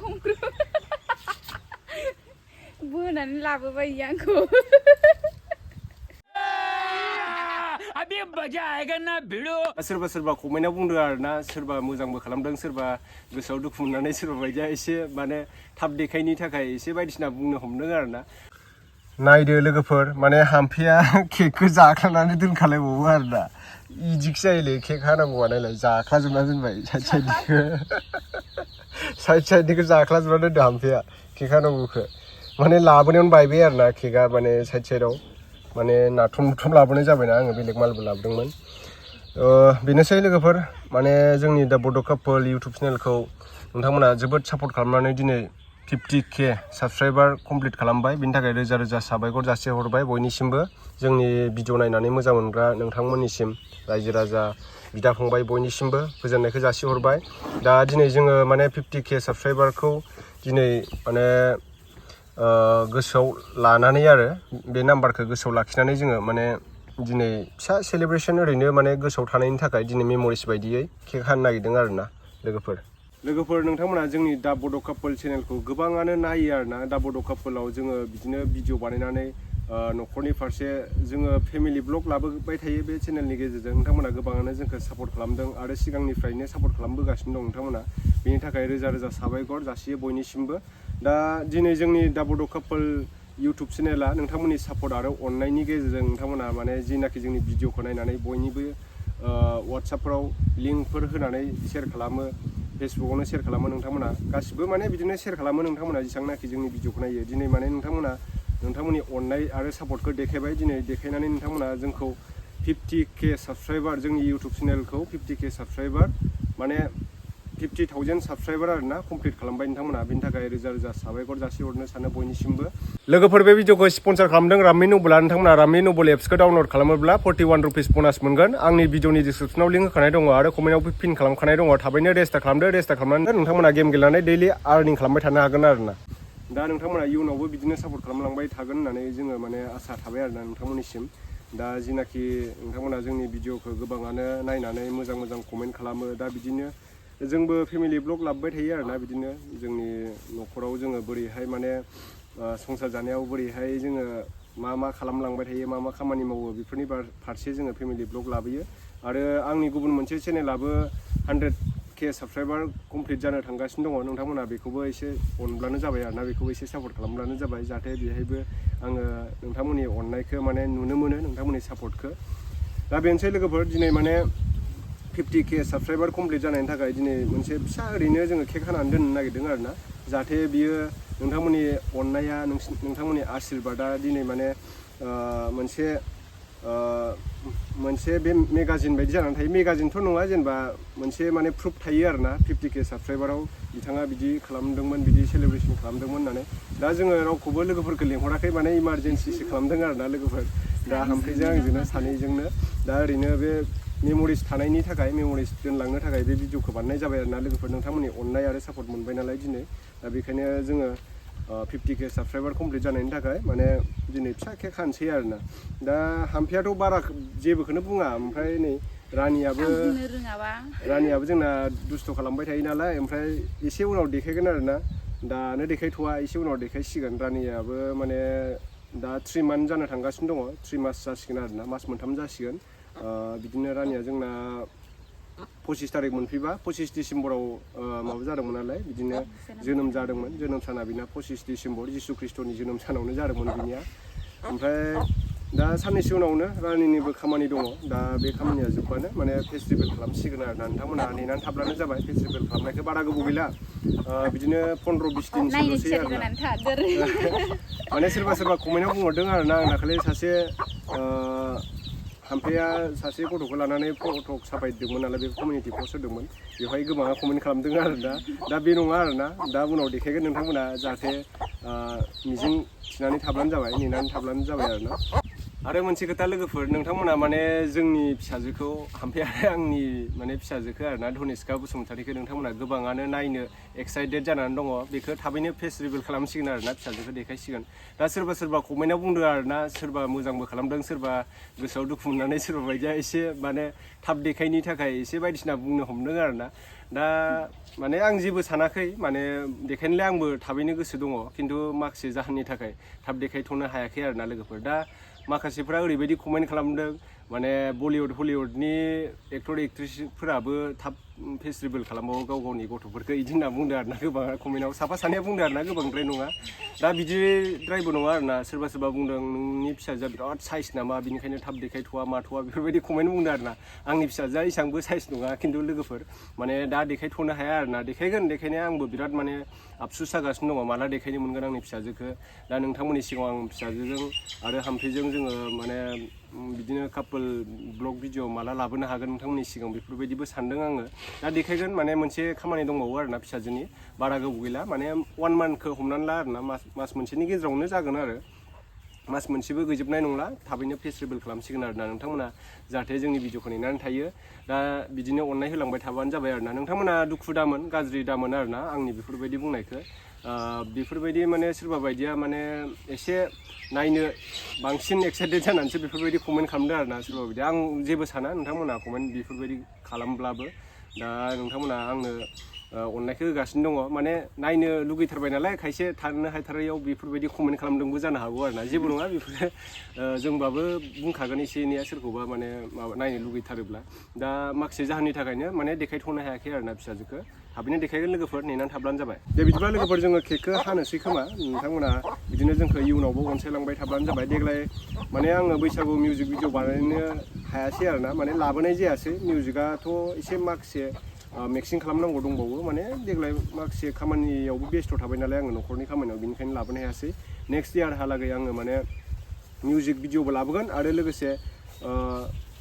हमग्रो बोनानै लाबोबाय आंखौ अभी मजा आएगा ना भिड़ो सोरबा सोरबा कमेन्टआव बुंदों आरोना सोरबा मोजांबो खालामदों सोरबा गोसोआव दुखु मोननानै सोरबा बायदिया एसे माने थाब देखायनि थाखाय एसे बायदिसिना बुंनो हमदों आरोना नायदो लोगोफोर माने हाम्फेया केकखौ जाख्लानानै दोनखालायबावो आरोना इदिसो जायोलै केक हानांगौआ नायलाय जाख्लाजोबना दोनबाय साइड साइडनिखौ जाख्लाजोबना दोनदो हाम्फेया केक हानांगौखौ माने लाबोनायावनो बायबाय आरोना केकआ माने साइड साइडआव माने नाथुम नुथुम लाबोनाय जाबायना आङो बेलेग मालबो लाबोदोंमोन बेनोसै लोगोफोर माने जोंनि दा बड' कापोल इउटुब चेनेलखौ नोंथांमोना जोबोद सापर्ट खालामनानै दिनै 50K साबस्क्राइबार कमप्लिट खालामबाय बिनि थाखाय रोजा रोजा साबायखर जासिहरबाय बयनिसिमबो जोंनि भिडिअ नायनानै मोजां मोनग्रा नोंथांमोननिसिम रायजो राजा बिदा फंबाय बयनिसिमबो गोजोननायखौ जासिहरबाय दा दिनै जोङो माने 50K साबस्क्राइबारखौ दिनै माने गोसोआव लानानै आरो बे नाम्बारखौ गोसोआव लाखिनानै जोङो माने दिनै फिसा सेलेब्रेसन ओरैनो माने गोसोआव थानायनि थाखाय दिनै मेम'रिस बायदियै केक हानो नागिरदों आरोना लोगोफोर नोंथांमोना जोंनि दा बड' कापोल चेनेलखौ गोबाङानो नायो आरोना दा बड' कापोलाव जोङो बिदिनो भिडिअ बानायनानै न'खरनि फारसे जोङो फेमिलि ब्लग लाबोबाय थायो बे चेनेलनि गेजेरजों नोंथांमोना गोबाङानो जोंखौ सापर्ट खालामदों आरो सिगांनिफ्रायनो सापर्ट खालामबोगासिनो दं नोंथांमोना बेनि थाखाय रोजा रोजा साबायखर जासियो बयनिसिमबो दा दिनै जोंनि दा बड' कापोल इउटुब चेनेला नोंथांमोननि सापर्ट आरो अननायनि गेजेरजों नोंथांमोना माने जिनाखि जोंनि भिडिअखौ नायनानै बयनिबो वाट्सएपफोराव लिंकफोर होनानै शेयार खालामो फेसबुकआवनो शेयार खालामो नोंथांमोना गासिबो माने बिदिनो शेयार खालामो नोंथांमोना जेसेबांनाखि जोंनि भिडिअखौ नायो दिनै माने नोंथांमोना नोंथांमोननि अननाय आरो सापर्टखौ देखायबाय दिनै देखायनानै नोंथांमोना जोंखौ 50K साबस्क्राइबार जोंनि इउटुब चेनेलखौ 50K साबस्क्राइबार माने 50,000 साबस्क्राइबार आरोना कमप्लिट खालामबाय नोंथांमोना बेनि थाखाय रोजा रोजा साबायखर जासिहरनो सानो बयनिसिमबो लोगोफोर बे भिडिअखौ स्पन्सर खालामदों रामि नबला नोंथांमोना रामि नबल एप्सखौ डाउनलड खालामोब्ला 41 रुपिस बनास मोनगोन आंनि भिडिअनि डिसक्रिपसनाव लिंक होखानाय दङ आरो कमेन्टआव पिन खालामखानाय दङ थाबैनो रेजिस्टार खालामदो रेजिस्टार खालामनानै नोंथांमोना गेम गेलेनानै दैलि आर्निं खालामबाय थानो हागोन आरोना दा नोंथांमोना इयुनावबो बिदिनो सापर्ट खालामलांबाय थागोन होननानै जोङो माने आसा थाबाय आरोना नोंथांमोननिसिम दा जिनाखि नोंथांमोना जोंनि भिडिअखौ गोबाङानो नायनानै मोजां मोजां कमेन्ट खालामो दा बिदिनो जोंबो फेमिलि ब्लग लाबोबाय थायो आरोना बिदिनो जोंनि न'खराव जोङो बोरैहाय माने संसार जानायाव बोरैहाय जोङो मा खालामलांबाय थायो मा खामानि मावो बेफोरनि फारसे जोङो फेमिलि ब्लग लाबोयो आरो आंनि गुबुन मोनसे चेनेलाबो 100K साबस्क्राइबार कमप्लिट जानो थांगासिनो दङ नोंथांमोना बेखौबो एसे अनब्लानो जाबाय आरोना बेखौबो एसे सापर्ट खालामब्लानो जाबाय जाहाथे बेहायबो आङो नोंथांमोननि अननायखौ माने नुनो मोनो नोंथांमोननि सापर्टखौ दा बेनोसै लोगोफोर दिनै माने 50K साबस्क्राइबार कमप्लिट जानायनि थाखाय दिनै मोनसे फिसा ओरैनो जोङो केक हानानै दोननो नागिरदों आरोना जाहाथे बियो नोंथांमोननि अननाया नोंथांमोननि आशीर्बादा दिनै माने मोनसे बे मेगाजिन बायदि जानानै थायो मेगाजिनथ' नङा जेनेबा मोनसे माने प्रुफ थायो आरोना 50K साबस्क्राइबाराव बिथाङा बिदि खालामदोंमोन बिदि सेलेब्रेसन खालामदोंमोन होननानै दा जोङो रावखौबो लोगोफोरखौ लिंहराखै माने इमारजेन्सिसो खालामदों आरोना लोगोफोर दा हाम्फेजों आंजोंनो सानैजोंनो दा ओरैनो बे मेम'रिस थानायनि थाखाय मेम'रिस दोनलांनो थाखाय बे भिडिअखौ बानायनाय जाबाय आरोना लोगोफोर नोंथांमोननि अननाय आरो सापर्ट मोनबाय नालाय दिनै दा बेखायनो जोङो 50K साबस्क्राइबार कमप्लिट जानायनि थाखाय माने दिनै फिसा केक हानोसै आरोना दा हाम्फेयाथ' बारा जेबोखौनो बुङा ओमफ्राय नै रानियाबो जोंना दुस्थ' खालामबाय थायो नालाय ओमफ्राय एसे उनाव देखायगोन आरोना दानो देखायथ'वा एसे उनाव देखायसिगोन रानियाबो माने दा 3 मान्थ जानो थांगासिनो दङ 3 मास जासिगोन आरोना मास मोनथाम जासिगोन बिदिनो रानिया जोंना 25 तारिख मोनफैबा 25 डिसेम्बराव माबा जादोंमोन नालाय बिदिनो जोनोम जादोंमोन जोनोम साना बिना 25 डिसेम्बर जिसु ख्रिस्ट'नि जोनोम सानावनो जादोंमोन बिनिया ओमफ्राय दा साननैसो उनावनो रानिनिबो खामानि दङ दा बे खामानिया जोबबानो माने फेस्टिभेल खालामसिगोन आरोना नोंथांमोना नेनानै थाब्लानो जाबाय फेस्टिभेल खालामनायखौ बारा गोबाव गैला बिदिनो 15-20 दिनसोल'सै आरोना माने सोरबा कमेन्टआव बुंहरदों आरोना आं दाखालि सासे हाम्फेया सासे गथ'खौ लानानै फट' साफायदोंमोन नालाय बे कमिउनिटि पस्ट होदोंमोन बेवहाय गोबाङा कमेन्ट खालामदों आरोना दा बे नङा आरोना दा उनाव देखायगोन नोंथांमोना जाहाथे मिजिं थिनानै थाब्लानो जाबाय नेनानै थाब्लानो जाबाय आरोना आरो मोनसे खोथा लोगोफोर नोंथांमोना माने जोंनि फिसाजोखौ हाम्फे आरो आंनि माने फिसाजोखौ आरोना धनिष्का बसुमतारीखौ नोंथांमोना गोबाङानो नायनो एक्साइटेड जानानै दङ बेखौ थाबैनो फेस रिभिल खालामसिगोन आरोना फिसाजोखौ देखायसिगोन दा सोरबा कमेन्टआव बुंदों आरोना सोरबा मोजांबो खालामदों सोरबा गोसोआव दुखु मोननानै सोरबा बायदिया एसे माने थाब देखायनि थाखाय एसे बायदिसिना बुंनो हमदों आरोना दा माने आं जेबो सानाखै माने देखायनोलाय आंबो थाबैनो गोसो दङ खिन्थु माखासे जाहोननि थाखाय थाब देखायथ'नो हायाखै आरोना लोगोफोर दा माखासेफ्रा ओरैबायदि कमेन्ट खालामदों माने बलिउड हलिउडनि एक्टर एक्ट्रिसफोराबो थाब फेस रिभिल खालामबावो गाव गावनि गथ'फोरखौ इदि होनना बुंदों आरोना गोबां कमेन्टआव साफा सानैया बुंदों आरोना गोबांद्राय नङा दा बिदिद्रायबो नङा आरोना सोरबा बुंदों नोंनि फिसाजोआ बिराद साइज नामा बिनिखायनो थाब देखायथ'वा माथ'वा बेफोरबायदि कमेन्ट बुंदों आरोना आंनि फिसाजोआ एसांबो साइज नङा खिन्थु लोगोफोर माने दा देखायथ'नो हाया आरोना देखायगोन देखायनाया आंबो बिराद माने आफसुस जागासिनो दङ माला देखायनो मोनगोन आंनि फिसाजोखौ दा नोंथांमोननि सिगाङाव आं फिसाजोजों आरो हाम्फेजों जोङो माने बिदिनो कापोल ब्लग भिडिअ माला लाबोनो हागोन नोंथांमोननि सिगाङाव बेफोरबायदिबो सानदों आङो दा देखायगोन माने मोनसे खामानि दंबावो आरोना फिसाजोनि बारा गोबाव गैला माने 1 मान्थखौ हमनानै ला आरोना मास मोनसेनि गेजेरावनो जागोन आरो मास मोनसेबो गैजोबनाय नंला थाबैनो फेस रिभिल खालामसिगोन आरोना नोंथांमोना जाहाथे जोंनि भिडिअखौ नेनानै थायो दा बिदिनो अननाय होलांबाय थाबानो जाबाय आरोना नोंथांमोना दुखु दामोन गाज्रि दामोन आरोना आंनि बेफोरबायदि बुंनायखौ बेफोरबायदि माने सोरबा बायदिया माने एसे नायनो बांसिन एक्साइटेड जानानैसो बेफोरबायदि कमेन्ट खालामदों आरोना सोरबा बायदि आं जेबो साना नोंथांमोना कमेन्ट बेफोरबायदि खालामब्लाबो दा नोंथांमोना आंनो अननायखौ होगासिनो दङ माने नायनो लुगैथारबाय नालाय खायसे थानो हाथारैयाव बेफोरबायदि कमेन्ट खालामदोंबो जानो हागौ आरोना जेबो नङा बेफोरो जोंबाबो बुंखागोन एसे एनैया सोरखौबा माने माबा नायनो लुगैथारोब्ला दा माखासे जाहोननि थाखायनो माने देखायथ'नो हायाखै आरोना फिसाजोखौ थाबैनो देखायगोन लोगोफोर नेनानै थाब्लानो जाबाय दे बिदिब्ला लोगोफोर जोङो केकखौ हानोसै खोमा नोंथांमोना बिदिनो जोंखौ इयुनावबो अनसायलांबाय थाब्लानो जाबाय देग्लाय माने आङो बैसागु मिउजिक भिडिअ बानायनो हायासै आरोना माने लाबोनाय जायासै मिउजिकआथ' एसे माखासे मिक्सिं खालामनांगौ दंबावो माने देग्लाय माखासे खामानियावबो बेस्थ' थाबाय नालाय आङो न'खरनि खामानियाव बेनिखायनो लाबोनो हायासै नेक्स्ट इयारहालागै आङो माने मिउजिक भिडिअबो लाबोगोन आरो लोगोसे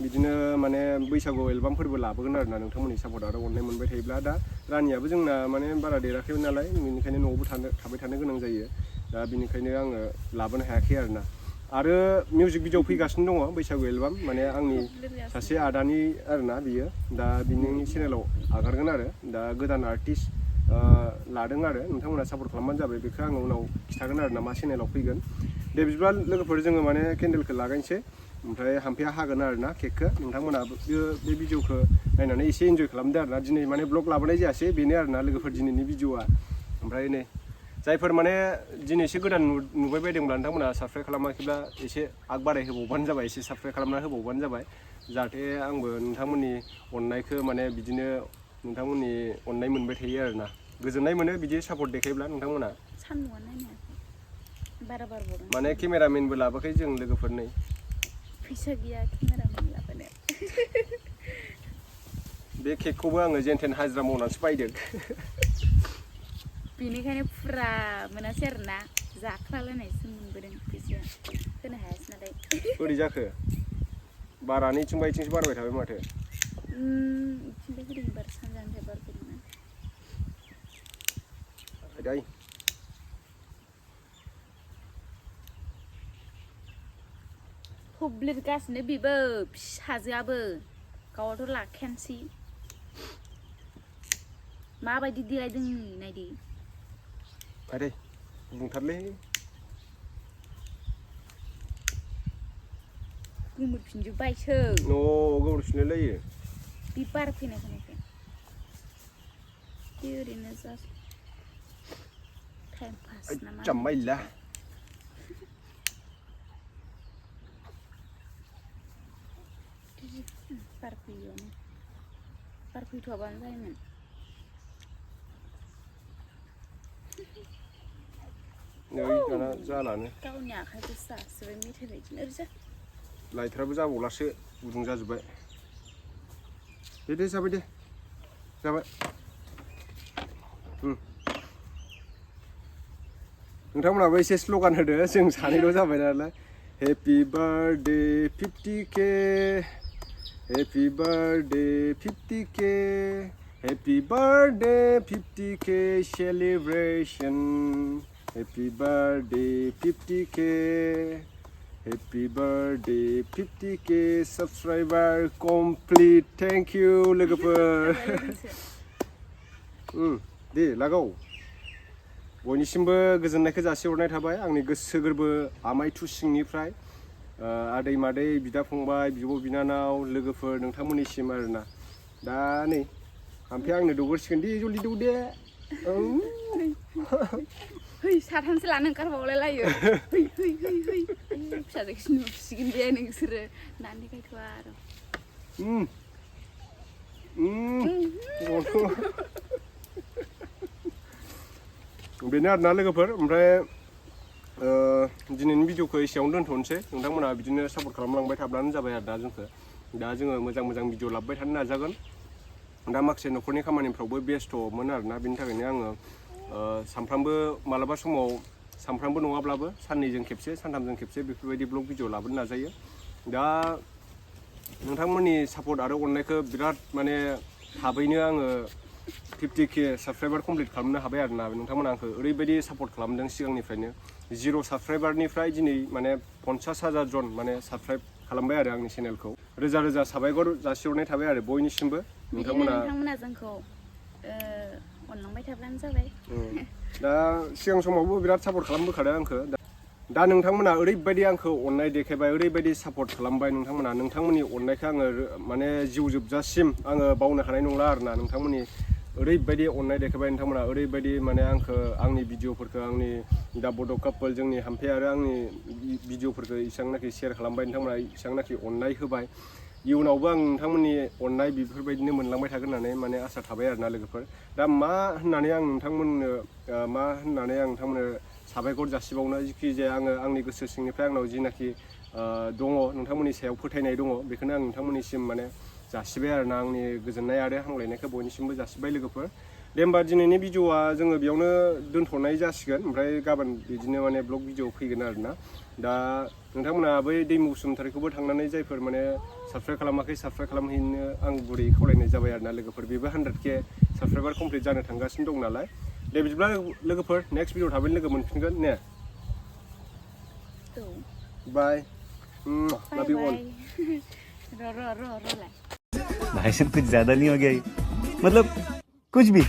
बिदिनो माने बैसागु एलबामफोरबो लाबोगोन आरोना नोंथांमोननि सापर्ट आरो अननाय मोनबाय थायोब्ला दा रानियाबो जोंना माने बारा देराखैमोन नालाय बेनिखायनो न'आवबो थाबाय थानो गोनां जायो दा बेनिखायनो आङो लाबोनो हायाखै आरोना आरो मिउजिक भिडिअ फैगासिनो दङ बैसागु एलबाम माने आंनि सासे आदानि आरोना बियो दा बिनि चेनेलाव आगारगोन आरो दा गोदान आर्टिस्ट लादों आरो नोंथांमोना सापर्ट खालामबानो जाबाय बेखौ आङो उनाव खिथागोन आरोना मा चेनेलाव फैगोन दे बिदिब्ला लोगोफोर जोङो माने केन्डेलखौ लागायनोसै ओमफ्राय हाम्फेया हागोन आरोना केकखौ नोंथांमोना बे भिडिअखौ नायनानै एसे इन्जय खालामदो आरोना दिनै माने ब्लग लाबोनाय जायासै बेनो आरोना लोगोफोर दिनैनि भिडिअआ ओमफ्राय नै जायफोर माने दिनैसो गोदान नुबाय बायदोंब्ला नोंथांमोना साबस्क्राइब खालामाखैब्ला एसे आग बाराय होबावबानो जाबाय एसे साबस्क्राइब खालामना होबावबानो जाबाय जाहाथे आंबो नोंथांमोननि अननायखौ माने बिदिनो नोंथांमोननि अननाय मोनबाय थायो आरोना गोजोननाय मोनो बिदि सापर्ट देखायोब्ला नोंथांमोना सान्दुंआ नायनो बारा बारबावदों माने केमेरामेनबो लाबोखै जों लोगोफोर नै फैसा गैया केमेरामेन लाबोनो बे केकखौबो आङो जेनथेन हाजिरा मावनानैसो बायदों बेनिखायनो फुरा मोनासै आरोना जाख्लालायनायसो मोनबोदों फैसाया होनो हायासै नालाय बोरै जाखो बारानो इथिंबा इथिंसो बारबाय थाबाय माथो इथिंबो फैदों बार सानजानिफ्राय बार फैदोंना हुब्लिरगासिनो बेबो फिसाजोआबो गावआथ' लाखायानोसै माबायदि देलायदों नायदि आरे बुंथारलै गोमोरफिनजोब्बायसो गोमोरफिनलायलायो बे बार फैनाय खोनायाखै बे ओरैनो जास्ट टाइम पास नामा जाम्बायला बार फैयोआनो बार फैथ'आबानो जायोमोन नै दाना जालानो गावनि आखाइखौ जासिबाय मेथाइ बायदिनो ओरैजा लाइटफ्राबो जाबावलासो गुदुं जाजोब्बाय दे जाबाय दे जाबाय नोंथांमोनाबो एसे स्ल'गान होदो जों सानैल' जाबाय नालाय happy birthday 50K happy birthday 50K happy birthday 50K celebration happy birthday 50K Happy birthday 50k subscriber complete thank you लोगोफोर दे लागाव बयनिसिमबो गोजोननायखौ जासिहरनाय थाबाय आंनि गोसो गोरबो आमायथु सिंनिफ्राय आदै मादै बिदा फंबाय बिब' बिनानाव लोगोफोर नोंथांमोननिसिम आरोना दा नै हाम्फेया आंनो दौगोरसिगोन दे जल्दि दौ दे है साथामसो लानो ओंखारबावलाय लायो है है है है फिसाजोखौ नुसिगोन दे नोंसोरो नानि गायथ'आ आरो बेनो आरोना लोगोफोर ओमफ्राय दिनैनि भिडिअखौ एसेयावनो दोनथ'नोसै नोंथांमोना बिदिनो सापर्ट खालामलांबाय थाब्लानो जाबाय आरो दा जोंखौ दा जोङो मोजां मोजां भिडिअ लाबोबाय थानो नाजागोन दा माखासे न'खरनि खामानिफ्रावबो बेस्थ'मोन आरोना बेनि थाखायनो आङो सानफ्रामबो मालाबा समाव सानफ्रामबो नङाब्लाबो साननैजों खेबसे सानथामजों खेबसे बेफोरबायदि ब्लग भिडिअ लाबोनो नाजायो दा नोंथांमोननि सापर्ट आरो अननायखौ बिराद माने थाबैनो आङो 50k साबस्क्राइबार कमप्लिट खालामनो हाबाय आरोना नोंथांमोना आंखौ ओरैबायदि सापर्ट खालामदों सिगांनिफ्रायनो 0 साबस्क्राइबारनिफ्राय दिनै माने 50,000 जन माने साबस्क्राइब खालामबाय आरो आंनि चेनेलखौ रोजा रोजा साबायखर जासिहरनाय थाबाय आरो बयनिसिमबो नोंथांमोना जोंखौ अनलांबाय थाब्लानो जाबाय दा सिगां समावबो बिराद सापर्ट खालामबोखादों आंखौ दा नोंथांमोना ओरैबायदि आंखौ अननाय देखायबाय ओरैबायदि सापर्ट खालामबाय नोंथांमोननि अननायखौ आङो माने जिउ जोबजासिम आङो बावनो हानाय नंला आरोना नोंथांमोननि ओरैबायदि अननाय देखायबाय नोंथांमोना ओरैबायदि माने आंखौ आंनि भिडिअफोरखौ आंनि दा बड' कापोल जोंनि हाम्फे आरो आंनि भिडिअफोरखौ इसांनाखि शेयार खालामबाय नोंथांमोना इसांनाखि अननाय होबाय इयुनावबो आं नोंथांमोननि अननाय बेफोरबायदिनो मोनलांबाय थागोन होननानै माने आसा थाबाय आरोना लोगोफोर दा मा होननानै आं नोंथांमोननो साबायखर जासिबावनो जिखि जाया आङो आंनि गोसो सिंनिफ्राय आंनाव जिनाखि दङ नोंथांमोननि सायाव फोथायनाय दङ बेखौनो आं नोंथांमोननिसिम माने जासिबाय आरोना आंनि गोजोननाय आरो हामलायनायखौ बयनिसिमबो जासिबाय लोगोफोर दे होमबा दिनैनि भिडिअआ जोङो बेयावनो दोनथ'नाय जासिगोन ओमफ्राय गाबोन बिदिनो माने ब्लग भिडिअ फैगोन आरोना दा नोंथांमोना बै दैमु बसुमतारिखौबो थांनानै जायफोर माने साबस्क्राइब खालामाखै साबस्क्राइब खालामहैनो आं गुरै खावलायनाय जाबाय आरोना लोगोफोर बेबो 100k साबस्क्राइबार कमप्लिट जानो थांगासिनो दं नालाय दे बिदिब्ला लोगोफोर नेक्स्ट भिडिअ थाबैनो लोगो मोनफिनगोन ने बाय लव यू ऑल रो भाई साहब कुछ ज्यादा नहीं हो गया मतलब कुछ भी